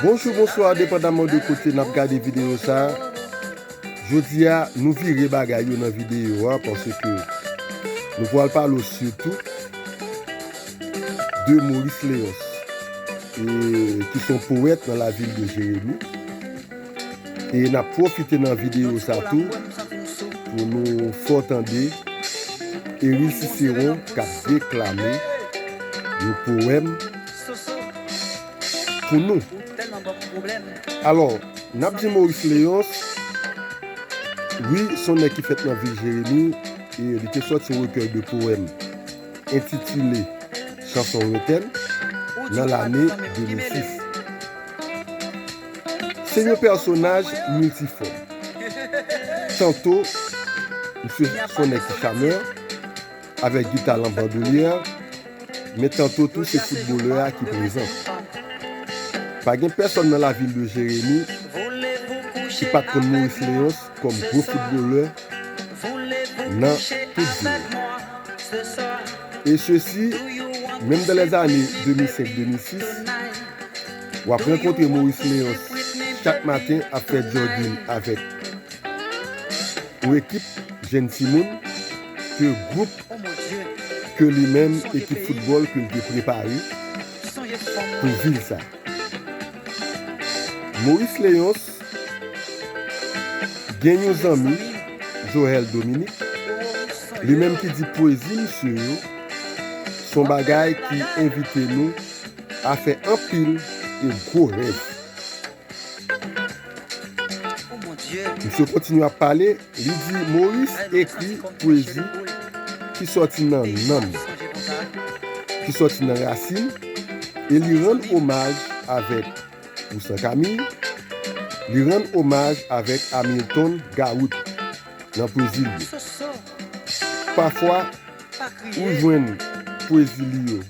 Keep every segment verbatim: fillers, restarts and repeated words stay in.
Bonjou, bonswa, depandaman de kote n ap gade videyo sa a. Jodi a, nou vire bagay yo nan videyo a, paske nou pral pale w sitou de Maurice Léonce, e, ki se yon powèt nan lavil de Jeremi. E n ap pwofite nan videyo sa tou pou nou fè w tande Eril Cicéron k ap deklame yon powèm pou nou. Alò, n ap di Maurice Léonce, wi, se yon nèg ki fèt nan vil Jeremi, e li te sòti yon rekèy de powèm entitile Chanson Lontèn nan lane de mil sis. Se yon pèsonaj miltifòm. Tanto, misye se yon nèg ki chamè, avèk gita l an bandolyè, men tanto tou se foutbolè a ki prezan. Pa gen pèsòn nan lavil de Jeremi ki pa t konn Maurice Léonce kòm gwo foutbolè nan tout vil. E sesi, menm dans les années de mil senk de mil sis, w ap rankontre Maurice Léonce chak maten ap fè jogging avèk yon ekip jèn timoun ke gwoup ke li menm, ekip foutbòl ke l te prepare pou vil sa. Maurice Léonce gen yon zanmi, Joël Dominique, li menm ki di pwezi misye yo se yon bagay ki envite nou a fè anpil e gwo rèv. Misye kontinye ap pale, li di Maurice ekri pwezi ki sòti nan nanm, ki sòti nan rasin, e li rann omaj avèk Toussaint Camille, li rann omaj avèk Hamilton Garout nan pwezi l yo. Pafwa, ou jwenn pwezi li yo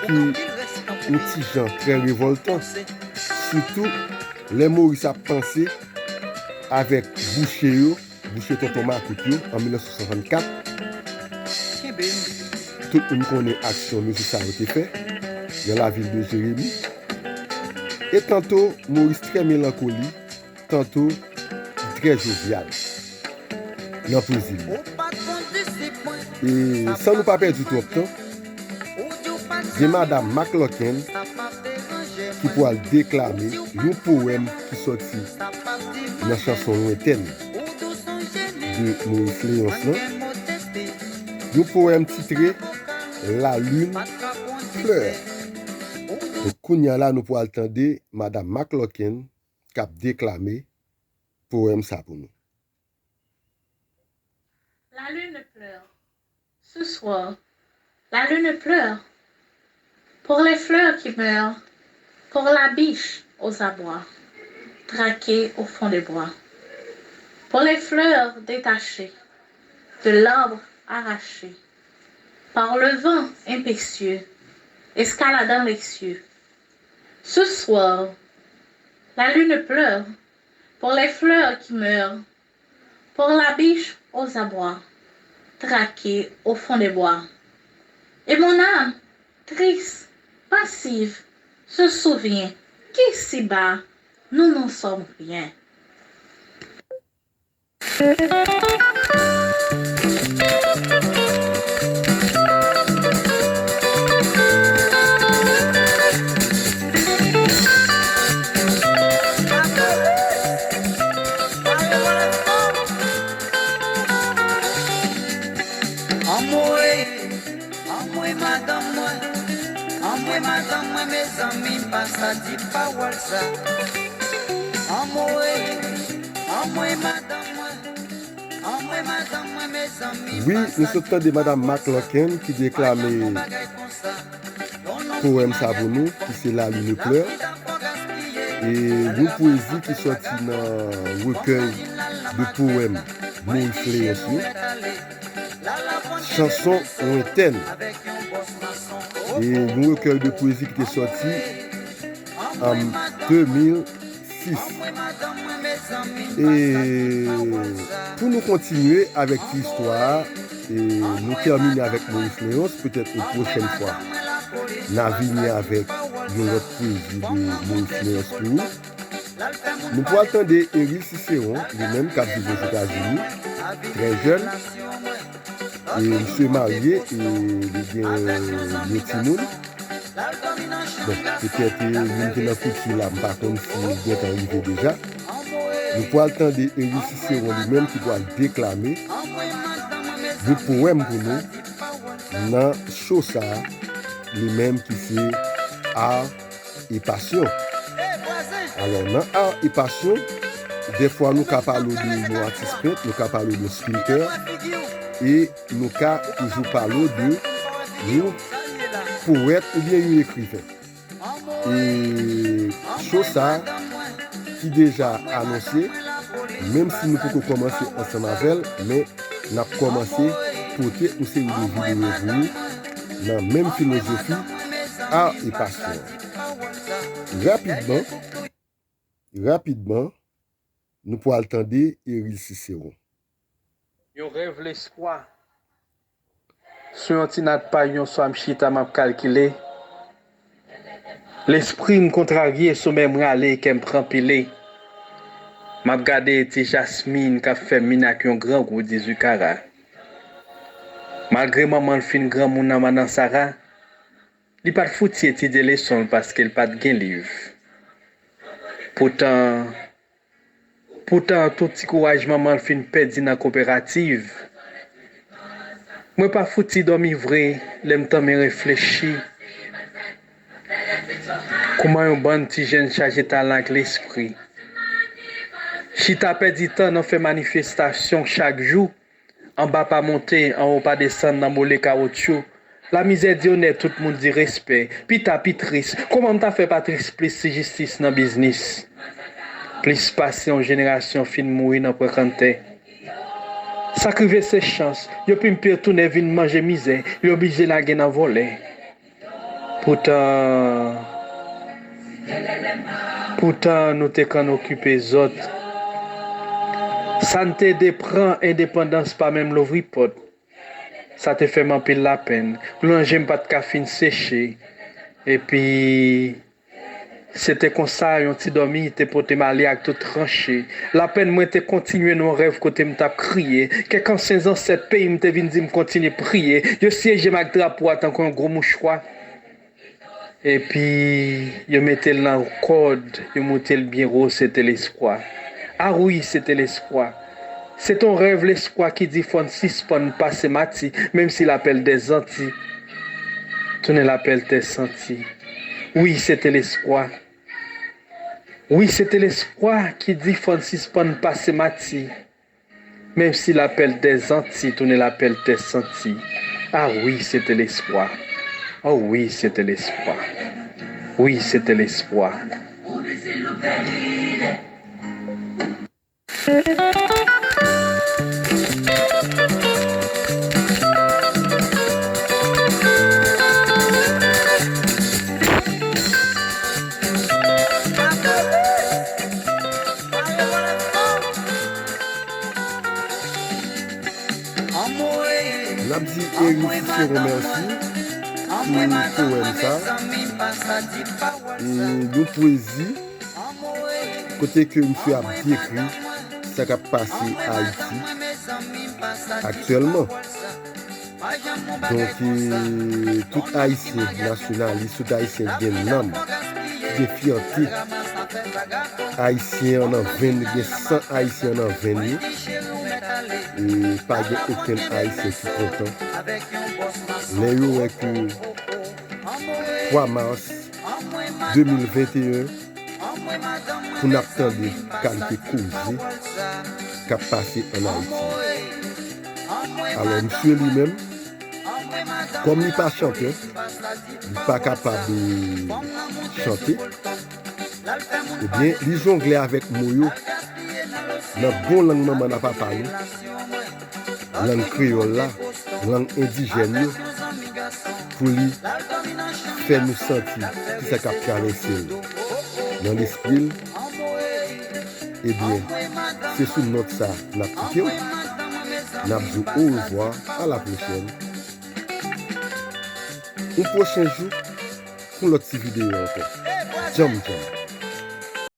ki yon ti jan trè revòltan, sitou lè Maurice ap panse avèk bouche yo, bouche Tonton Makout yo, an mil nèf san swasannkat. Tout moun konnen aksyon mesye sa yo te fè nan lavil de Jeremi. E tanto, Maurice trè melankoli, tanto li trè jovyal nan pwezi li. E san nou pa pèdi twòp tan, gen Madam McLaughlin ki pral deklame yon powèm ki sòti nan chanson lwentèn de Maurice Léonce lan, yon powèm titre La lune pleure. Donk, kounye a la, nou pral tande Madam McLaughlin k ap deklame powèm sa pou nou. La lune pleure. Ce soir, la lune pleure. Pour les fleurs qui meurent, pour la biche aux abois, traquée au fond des bois. Pour les fleurs détachées de l'arbre arrachées par le vent impétueux, escaladant les cieux. Ce soir, la lune pleure pour les fleurs qui meurent, pour la biche aux abois, traquée au fond des bois. Et mon âme, triste, pensive, se souvient qu'ici-bas, nous n'en sommes rien. Anmwey, anmwey madanm mwen, anmwey madanm mwen, mezanmi, m pa sa di pawòl sa. Anmwey, anmwey madanm mwen, anmwey madanm mwen, mezanmi. Wi, nou sot tande Madam McLaughlin ki deklame powèm sa pou nou, ki se La lune pleure. E yon pwezi ki sòti nan rekèy de powèm Maurice Léonce yo, Chanson lwentèn. E yon rekèy de pwezi ki te sòti an de mil sis. E pou nou kontinye avèk ti istwa a, e nou tèmine avèk Maurice Léonce, petèt yon pwochèn fwa n a vini avèk yon lòt pwezi de Maurice Meyès pou ou. Nou pral tande Eril Cicéron, li menm k ap viv Ozetazini, trè jèn, e misye marye, e li gen yon timoun. Bon, petèt, e, youn ki nan kouti la, m pa konn si l gentan rive deja. Nou pral tande Eril Cicéron li menm ki pral deklame yon powèm pou nou nan cho sa a, li menm ki se Art et Passion. Alò, nan Art et Passion, dèfwa nou ka pale w de yon atis pent, nou ka pale w de yon skiltè, e nou ka toujou pale w de yon powèt oubyen yon ekriven. E cho sa ki deja anonse, menm si nou poko kòmanse ansanm avè l, men n ap kòmanse pote yon seri de videyo pou ou nan menm filozofi Art et Passion. Rapidman, rapidman, nou pral tande Eril Cicéron. Yon rèv lespwa. Sou yon ti nat pay yon swa m chita m ap kalkile. Lespri m kontrarye, somèy m rale, kè m tranpile. M ap gade ti Jasmin k ap fè min ak yon grangou dizuit kara. Malgre manman l fin granmoun nan Madan Sara, li pa t fouti etidye leson l paske l pa t gen liv. Poutan, poutan, tout ti kouraj manman l fin pèdi nan koperativ. Mwen pa fouti dòmi vre lè m tanmen reflechi kouman yon bann ti jèn chaje talan ak lespri chita pèdi tan nan fè manifestasyon chak jou. Anba pa monte, anwo pa desann nan mole kawotchou. Lamizè di onè, tout moun di respè. Pita pi tris. Kòman m ta fè pa tris plis si jistis nan biznis? Plis pase yon jenerasyon fin mouri nan pran kanntè. Sa k rive se chans. Yo pimpe yo tounen vin manje mizè. Yo oblije lage nan vòlè. Poutan, poutan nou te konn okipe zòt. Sa n te de pran endepandans pa menm louvri pòt. Sa te fè m anpil lapenn. Dlo nan je m pa t ka fin seche. Epi, se te konsa, yon ti dòmi te pote m ale ak tout tranche. Lapenn mwen te kontinye nan yon rèv kote m t ap kriye. Kèk ansyen zansèt peyi m te vin di m kontinye priye. Yo siyeje m ak drapo a tankou yon gwo mouchwa. Epi, yo mete l nan kòd, yo moute l byen wo, se te lespwa. A wi, se te lespwa. Se te yon rèv lespwa ki di fò n sispann pase mati, menm si lapèl dè zanti tounen lapèl tè santi. Wi, se te lespwa. Wi, se te lespwa ki di fò n sispann pase mati, menm si lapèl dè zanti tounen lapèl tè santi. A wi, se te lespwa. O wi, se te lespwa. Wi, se te lespwa. N ap di Eril Cicéron mèsi pou powèm sa. E yon pwezi kote ke misye ap dekri sa k ap pase Ayiti aktyèlman. Donk, e, tout Ayisyen nasyonalis, tout Ayisyen gen nanm, gen fyète. Ayisyen an nan venn, gen san Ayisyen an nan venn yo. E pa gen okenn Ayisyen ki kontan. Lè yo wè ke twa mas de mil venteyen, pou n ap tande kalite koze k ap pase ann Ayiti. Alò, misye li menm, kòm li pa chantè, li pa kapab, e, chante, ebyen, li jongle avèk mo yo nan bon lang manman n a papa nou, lang kreyòl la, lang endijèn yo, pou li fè nou santi kisa k ap travèse l nan lespri l. Ebyen, se sou nòt sa n ap kite w. N ap di w orevwa, a la pwochèn. Yon pwochen jou, pou lòt ti videyo ankò. Djanm, djanm.